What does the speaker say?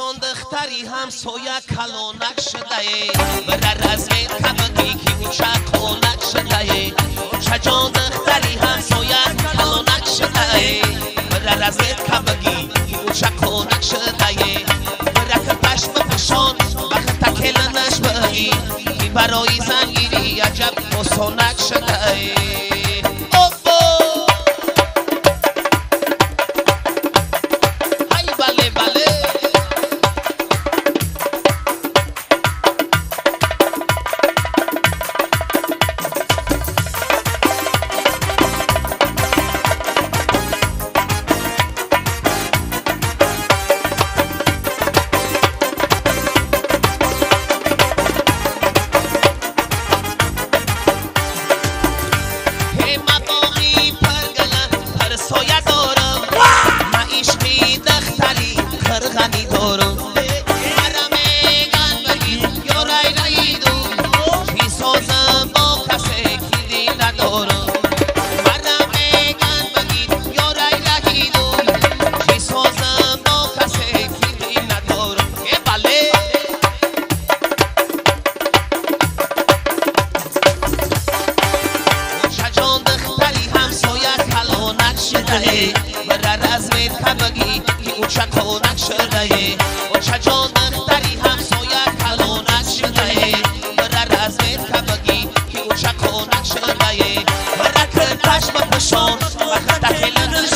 Очаҷон духтари ҳамсоя калонак шудае, бира разведка бигӣ ки уча қонак шудае. Очаҷон духтари ҳамсоя калонак шудае, бира разведка бигӣ ки уча қонак шудае. Бира кирпаш бипӯшон, ба хата келинаш бигӣ ки барои зангирӣ аҷаб осонак шудае. Обо! Ай бале бале! Ма боғи паргала парсоя дорам, ма ишқи духтари қирғанӣ дорам. Мара меган бигӣ ёрай раиду, чӣ созам бо касе ки дил надорам. Мара меган бигӣ ёрай раиду, чӣ созам бо касе ки дил надорам. Э бале! Очаҷон духтари ҳамсоя калонак шудае, бира разведка бигӣ ки уча қонак шудае. Очаҷон духтари ҳамсоя калонак шудае, бира разведка бигӣ ки уча қонак шудае. Бира кирпаш бипӯшон, ба хата келинаш